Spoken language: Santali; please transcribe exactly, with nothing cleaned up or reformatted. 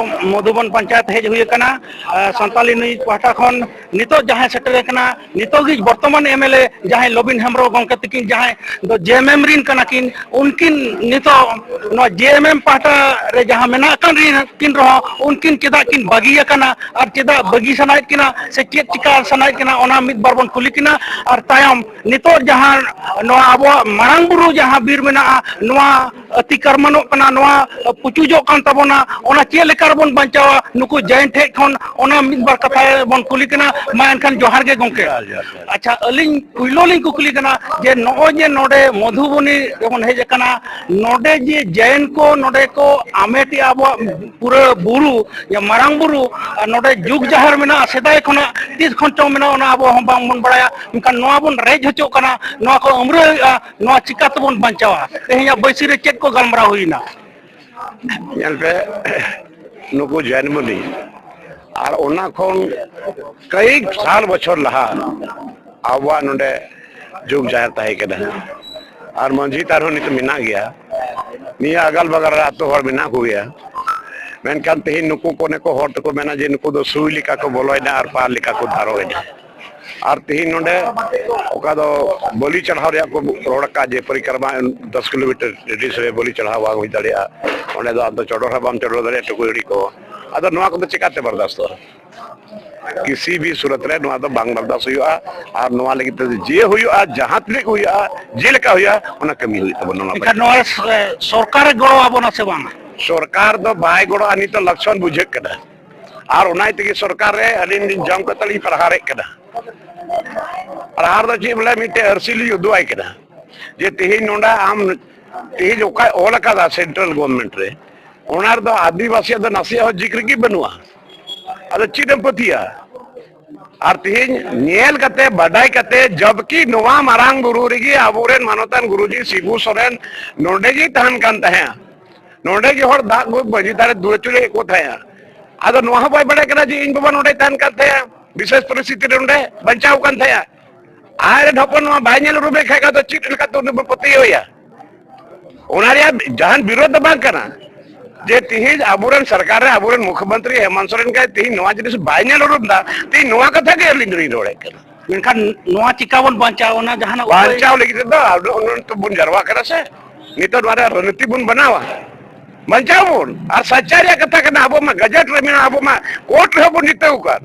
ᱢᱚᱫᱷᱩᱵᱚᱱ ᱯᱚᱧᱪᱟᱭᱮᱛ ᱦᱮᱡ ᱦᱩᱭ ᱟᱠᱟᱱᱟ᱾ ᱟᱨ ᱥᱟᱱᱛᱟᱞᱤ ᱱᱤᱭᱩᱡᱽ ᱯᱟᱦᱴᱟ ᱠᱷᱚᱱ ᱱᱤᱛᱚᱜ ᱡᱟᱦᱟᱸᱭ ᱥᱮᱴᱮᱨ ᱟᱠᱟᱱᱟ, ᱱᱤᱛᱚᱜ ᱜᱮ ᱵᱚᱨᱛᱚᱢᱟᱱ ᱮᱢ ᱮᱞ ᱮ ᱡᱟᱦᱟᱸᱭ ᱞᱚᱵᱤᱱ ᱦᱮᱢᱵᱨᱚᱢ ᱜᱚᱢᱠᱮ ᱛᱟᱹᱠᱤᱱ, ᱡᱟᱦᱟᱸᱭ ᱫᱚ ᱡᱮ ᱮᱢ ᱮᱢ ᱨᱤᱱ ᱠᱟᱱᱟ ᱠᱤᱱ, ᱩᱱᱠᱤᱱ ᱱᱤᱛᱚᱜ ᱱᱚᱣᱟ ᱡᱮ ᱮᱢ ᱮᱢ ᱯᱟᱦᱴᱟ ᱨᱮ ᱡᱟᱦᱟᱸ ᱢᱮᱱᱟᱜ ᱟᱠᱟᱱ ᱨᱤᱱ ᱠᱤᱱ ᱨᱮᱦᱚᱸ, ᱩᱱᱠᱤᱱ ᱪᱮᱫᱟᱜ ᱠᱤᱱ ᱵᱟᱹᱜᱤ ᱟᱠᱟᱱᱟ ᱟᱨ ᱪᱮᱫᱟᱜ ᱵᱟᱹᱜᱤ ᱥᱟᱱᱟᱭᱮᱫ ᱠᱤᱱᱟ ᱥᱮ ᱪᱮᱫ ᱪᱤᱠᱟ ᱥᱟᱱᱟᱭᱮᱫ ᱠᱤᱱᱟ, ᱚᱱᱟ ᱢᱤᱫ ᱵᱟᱨ ᱵᱚᱱ ᱠᱩᱞᱤ ᱠᱤᱱᱟ᱾ ᱟᱨ ᱛᱟᱭᱚᱢ ᱱᱤᱛᱚᱜ ᱡᱟᱦᱟᱸ ᱱᱚᱣᱟ ᱟᱵᱚᱣᱟᱜ ᱢᱟᱨᱟᱝ ᱵᱩᱨᱩ ᱡᱟᱦᱟᱸ ᱵᱤᱨ ᱢᱮᱱᱟᱜᱼᱟ, ᱱᱚᱣᱟ ᱟᱹᱛᱤ ᱠᱟᱨᱢᱟᱱᱚᱜ ᱠᱟᱱᱟ, ᱱᱚᱣᱟ ᱯᱩᱪᱩᱡᱚᱜ ᱠᱟᱱ ᱛᱟᱵᱚᱱᱟ, ᱚᱱᱟ ᱪᱮᱫ ᱞᱮᱠᱟ ᱨᱮᱵᱚᱱ ᱵᱟᱧᱪᱟᱣᱟ? ᱱᱩᱠᱩ ᱡᱟᱭᱮᱱᱴ ᱴᱷᱮᱡ ᱠᱷᱚᱱ ᱚᱱᱟ ᱢᱤᱫ ᱵᱟᱨ ᱠᱟᱛᱷᱟ ᱵᱚᱱ ᱠᱩᱞᱤ ᱠᱟᱱᱟ᱾ ᱢᱟ ᱮᱱᱠᱷᱟᱱ ᱡᱚᱦᱟᱨ ᱜᱮ ᱜᱚᱢᱠᱮ᱾ ᱡᱚᱦᱟᱨ, ᱡᱚᱦᱟᱨ, ᱡᱚᱦᱟᱨ᱾ ᱟᱪᱪᱷᱟ, ᱟᱹᱞᱤᱧ ᱯᱩᱭᱞᱩ ᱞᱤᱧ ᱠᱩᱠᱞᱤ ᱠᱟᱱᱟ ᱡᱮ ᱱᱚᱜᱼᱚᱭ ᱡᱮ ᱱᱚᱰᱮ ᱢᱚᱫᱷᱩᱵᱚᱱᱤ ᱨᱮᱵᱚᱱ ᱦᱮᱡ ᱟᱠᱟᱱᱟ, ᱱᱚᱰᱮ ᱡᱮ ᱡᱟᱭᱮᱱ ᱠᱚ ᱱᱚᱰᱮ ᱠᱚ ᱟᱢᱮᱴᱮᱜᱼᱟ ᱟᱵᱚᱣᱟᱜ ᱯᱩᱨᱟᱹ ᱵᱩᱨᱩ, ᱡᱮ ᱢᱟᱨᱟᱝ ᱵᱩᱨᱩ, ᱟᱨ ᱱᱚᱰᱮ ᱡᱩᱜᱽ ᱡᱟᱦᱮᱨ ᱢᱮᱱᱟᱜᱼᱟ, ᱥᱮᱫᱟᱭ ᱠᱷᱚᱱᱟᱜ ᱛᱤᱥ ᱠᱷᱚᱱ ᱪᱚᱝ ᱢᱮᱱᱟᱜᱼᱟ, ᱚᱱᱟ ᱟᱵᱚ ᱦᱚᱸ ᱵᱟᱝᱵᱚᱱ ᱵᱟᱲᱟᱭᱟ, ᱢᱮᱱᱠᱷᱟᱱ ᱱᱚᱣᱟ ᱵᱚᱱ ᱨᱮᱡ ᱦᱚᱪᱚᱜ ᱠᱟᱱᱟ, ᱱᱚᱣᱟ ᱠᱚ ᱟᱹᱢᱨᱟᱹᱣᱮᱫᱼᱟ, ᱱᱚᱣᱟ ᱪᱤᱠᱟ ᱛᱮᱵᱚᱱ ᱵᱟᱧᱪᱟᱣᱟ? ᱛᱮᱦᱮᱧᱟᱜ ᱵᱟᱹᱭᱥᱤ ᱨᱮ ᱪᱮᱫ ᱠᱚ ᱜᱟᱞᱢᱟᱨᱟᱣ ᱦᱩᱭᱱᱟ? ᱧᱮᱞ ᱯᱮ, ᱱᱩᱠᱩ ᱡᱟᱭᱮᱱ ᱢᱩᱱᱤ ᱟᱨ ᱚᱱᱟ ᱠᱷᱚᱱ ᱠᱚᱭᱮᱠ ᱥᱟᱞ ᱵᱚᱪᱷᱚᱨ ᱞᱟᱦᱟ ᱟᱵᱚᱣᱟᱜ ᱱᱚᱰᱮ ᱡᱩᱜᱽ ᱡᱟᱦᱮᱨ ᱛᱟᱦᱮᱸ ᱠᱟᱱᱟ, ᱟᱨ ᱢᱟᱹᱡᱷᱤ ᱛᱟᱨᱦᱚᱸ ᱱᱤᱛ ᱢᱮᱱᱟᱜ ᱜᱮᱭᱟ᱾ ᱱᱤᱭᱟᱹ ᱟᱜᱟᱞ ᱵᱟᱜᱟᱞ ᱨᱮ ᱟᱛᱳ ᱦᱚᱲ ᱢᱮᱱᱟᱜ ᱠᱚᱜᱮᱭᱟ, ᱢᱮᱱᱠᱷᱟᱱ ᱛᱮᱦᱮᱧ ᱱᱩᱠᱩ ᱠᱚ ᱚᱱᱮ ᱠᱚ ᱦᱚᱲ ᱛᱮᱠᱚ ᱢᱮᱱᱟ ᱡᱮ ᱱᱩᱠᱩ ᱫᱚ ᱥᱩᱭ ᱞᱮᱠᱟ ᱠᱚ ᱵᱚᱞᱚᱭᱮᱱᱟ ᱟᱨ ᱯᱟᱨ ᱞᱮᱠᱟ ᱠᱚ ᱫᱷᱟᱨᱚᱭᱮᱱᱟ᱾ ᱟᱨ ᱛᱮᱦᱮᱧ ᱱᱚᱰᱮ ᱚᱠᱟ ᱫᱚ ᱵᱚᱞᱤ ᱪᱟᱲᱦᱟᱣ ᱨᱮᱭᱟᱜ ᱠᱚ ᱨᱚᱲ ᱟᱠᱟᱫ, ᱡᱮ ᱯᱚᱨᱤᱠᱨᱚᱢᱟ ᱫᱚᱥ ᱠᱤᱞᱳᱢᱤᱴᱟᱨ ᱨᱮᱰᱤᱭᱥ ᱨᱮ ᱵᱚᱞᱤ ᱪᱟᱲᱦᱟᱣ ᱵᱟᱝ ᱦᱩᱭ ᱫᱟᱲᱮᱭᱟᱜᱼᱟ, ᱚᱸᱰᱮ ᱫᱚ ᱟᱢ ᱫᱚ ᱪᱚᱰᱚᱨ ᱦᱚᱸ ᱵᱟᱢ ᱪᱚᱰᱚᱨ ᱫᱟᱲᱮᱭᱟᱜᱼᱟ ᱴᱩᱠᱩᱡ ᱦᱟᱺᱰᱤ ᱠᱚ᱾ ᱟᱫᱚ ᱱᱚᱣᱟ ᱠᱚᱫᱚ ᱪᱮᱠᱟᱛᱮ ᱵᱟᱨᱫᱟᱥᱛᱚᱜᱼᱟ? ᱠᱤᱥᱤ ᱵᱷᱤ ᱥᱩᱨᱚᱛ ᱨᱮ ᱱᱚᱣᱟ ᱫᱚ ᱵᱟᱝ ᱵᱟᱨᱫᱟᱥ ᱦᱩᱭᱩᱜᱼᱟ᱾ ᱟᱨ ᱱᱚᱣᱟ ᱞᱟᱹᱜᱤᱫ ᱛᱮ ᱡᱮ ᱦᱩᱭᱩᱜᱼᱟ, ᱡᱟᱦᱟᱸ ᱛᱤᱱᱟᱹᱜ ᱦᱩᱭᱩᱜᱼᱟ, ᱡᱮᱞᱮᱠᱟ ᱦᱩᱭᱩᱜᱼᱟ, ᱚᱱᱟ ᱠᱟᱹᱢᱤ ᱦᱩᱭᱩᱜ ᱛᱟᱵᱚᱱᱟ᱾ ᱚᱱᱟ ᱮᱱᱠᱷᱟᱱ ᱱᱚᱣᱟ, ᱮ, ᱥᱚᱨᱠᱟᱨᱮ ᱜᱚᱲᱚ ᱟᱵᱚᱱᱟ ᱥᱮ ᱵᱟᱝ? ᱥᱚᱨᱠᱟᱨ ᱫᱚ ᱵᱟᱭ ᱜᱚᱲᱚᱜᱼᱟ, ᱱᱤᱛᱚᱜ ᱞᱚᱠᱥᱚᱱ ᱵᱩᱡᱷᱟᱹᱜ ᱠᱟᱱᱟ᱾ ᱟᱨ ᱚᱱᱟ ᱛᱮᱜᱮ ᱥᱚᱨᱠᱟᱨ ᱨᱮ ᱟᱹᱞᱤᱧ ᱞᱤᱧ ᱡᱚᱢ ᱠᱟᱛᱮ ᱞᱤᱧ ᱯᱟᱨᱦᱟᱨᱮᱫ ᱠᱟᱱᱟ᱾ ᱯᱟᱨᱦᱟᱨ ᱫᱚ ᱪᱮᱫ ᱵᱚᱞᱮ ᱢᱤᱫᱴᱮᱡ ᱟᱹᱨᱥᱤ ᱞᱤᱧ ᱩᱫᱩᱜ ᱟᱭ ᱠᱟᱱᱟ ᱡᱮ ᱛᱮᱦᱮᱧ ᱱᱚᱰᱮ ᱟᱢ ᱛᱮᱦᱮᱧ ᱚᱠᱟᱭ ᱚᱞ ᱟᱠᱟᱫᱟ ᱥᱮᱱᱴᱨᱟᱞ ᱜᱚᱵᱷᱚᱨᱱᱢᱮᱱᱴ ᱨᱮ, ᱚᱱᱟ ᱨᱮᱫᱚ ᱟᱹᱫᱤᱵᱟᱹᱥᱤᱭᱟᱜ ᱫᱚ ᱱᱟᱥᱮᱭᱟᱜ ᱦᱚᱸ ᱡᱤᱠᱨ ᱜᱮ ᱵᱟᱹᱱᱩᱜᱼᱟ᱾ ᱟᱫᱚ ᱪᱮᱫ ᱮᱢ ᱯᱟᱹᱛᱭᱟᱹᱜᱼᱟ? ᱟᱨ ᱛᱮᱦᱮᱧ ᱧᱮᱞ ᱠᱟᱛᱮ, ᱵᱟᱰᱟᱭ ᱠᱟᱛᱮ, ᱡᱚᱵᱠᱤ ᱱᱚᱣᱟ ᱢᱟᱨᱟᱝ ᱵᱩᱨᱩ ᱨᱮᱜᱮ ᱟᱵᱚᱨᱮᱱ ᱢᱟᱱᱚᱛᱟᱱ ᱜᱩᱨᱩᱡᱤ ᱥᱤᱵᱩ ᱥᱚᱨᱮᱱ ᱱᱚᱰᱮ ᱜᱮᱭ ᱛᱟᱦᱮᱱ ᱠᱟᱱ ᱛᱟᱦᱮᱸᱫᱼᱟ, ᱱᱚᱰᱮ ᱜᱮ ᱦᱚᱲ ᱫᱟᱜ ᱠᱚ ᱢᱟᱹᱡᱷᱤ ᱫᱟᱨᱮ ᱫᱩᱣᱟᱹ ᱪᱩᱲᱤ ᱠᱚ ᱛᱟᱦᱮᱸᱫᱼᱟ᱾ ᱟᱫᱚ ᱱᱚᱣᱟ ᱦᱚᱸ ᱵᱟᱭ ᱵᱟᱰᱟᱭ ᱠᱟᱱᱟ ᱡᱮ ᱤᱧ ᱵᱟᱵᱟ ᱱᱚᱰᱮᱭ ᱛᱟᱦᱮᱱ ᱠᱟᱱ ᱛᱟᱦᱮᱸᱫᱼᱟ, ᱵᱤᱥᱮᱥ ᱯᱚᱨᱤᱥᱛᱷᱤᱛᱤ ᱨᱮ ᱱᱚᱰᱮ ᱵᱟᱧᱪᱟᱣ ᱠᱟᱱ ᱛᱟᱦᱮᱸᱫᱼᱟ᱾ ᱟᱡ ᱨᱮᱱ ᱦᱚᱯᱚᱱ ᱱᱚᱣᱟ ᱵᱟᱭ ᱧᱮᱞ ᱩᱨᱩᱢᱮ ᱠᱷᱟᱡ ᱫᱚ ᱪᱮᱫ ᱞᱮᱠᱟᱛᱮ ᱩᱱᱤ ᱵᱚ ᱯᱟᱹᱛᱭᱟᱹᱣ ᱮᱭᱟ? ᱚᱱᱟ ᱨᱮᱭᱟᱜ ᱡᱟᱦᱟᱱ ᱵᱤᱨᱳᱫᱷ ᱫᱚ ᱵᱟᱝ ᱠᱟᱱᱟ᱾ ᱡᱮ ᱛᱤᱦᱤᱧ ᱟᱵᱚᱨᱮᱱ ᱥᱚᱨᱠᱟᱨ ᱨᱮ ᱟᱵᱚᱨᱮᱱ ᱢᱩᱠᱷᱭᱚᱢᱚᱱᱛᱨᱤ ᱦᱮᱢᱚᱱᱛ ᱥᱚᱨᱮᱱ ᱜᱮ ᱛᱤᱦᱤᱧ ᱱᱚᱣᱟ ᱡᱤᱱᱤᱥ ᱵᱟᱭ ᱧᱮᱞ ᱩᱰᱩᱠ ᱫᱟ, ᱛᱤᱦᱤᱧ ᱱᱚᱣᱟ ᱠᱟᱛᱷᱟ ᱜᱮ ᱟᱹᱞᱤᱧ ᱫᱚᱞᱤᱧ ᱨᱚᱲᱮᱫ ᱠᱟᱱᱟ᱾ ᱢᱮᱱᱠᱷᱟᱱ ᱱᱚᱣᱟ ᱪᱤᱠᱟ ᱵᱚᱱ ᱵᱟᱧᱪᱟᱣ, ᱚᱱᱟ ᱡᱟᱦᱟᱱᱟᱜ ᱩᱯᱟᱹᱭ? ᱵᱟᱧᱪᱟᱣ ᱞᱟᱹᱜᱤᱫ ᱛᱮᱫᱚ ᱟᱵᱚ ᱩᱱᱟᱹᱜ ᱛᱚ ᱵᱚᱱ ᱡᱟᱨᱣᱟ ᱠᱟᱱᱟ ᱥᱮ, ᱱᱤᱛᱚᱜ ᱱᱚᱣᱟ ᱨᱮᱭᱟᱜ ᱨᱚᱱᱱᱤᱛᱤ ᱵᱚᱱ ᱵᱮᱱᱟᱣᱟ, ᱵᱟᱧᱪᱟᱣ ᱵᱚᱱ᱾ ᱟᱨ ᱥᱟᱪᱟᱭ ᱨᱮᱭᱟᱜ ᱠᱟᱛᱷᱟ ᱠᱟᱱᱟ, ᱟᱵᱚ ᱢᱟ ᱜᱟᱡᱮᱴ ᱨᱮ ᱢᱮᱱᱟᱜᱼᱟ, ᱟᱵᱚ ᱢᱟ ᱠᱳᱨᱴ ᱨᱮᱦᱚᱸ ᱵᱚᱱ ᱡᱤᱛᱟᱹᱣ ᱟᱠᱟᱱ᱾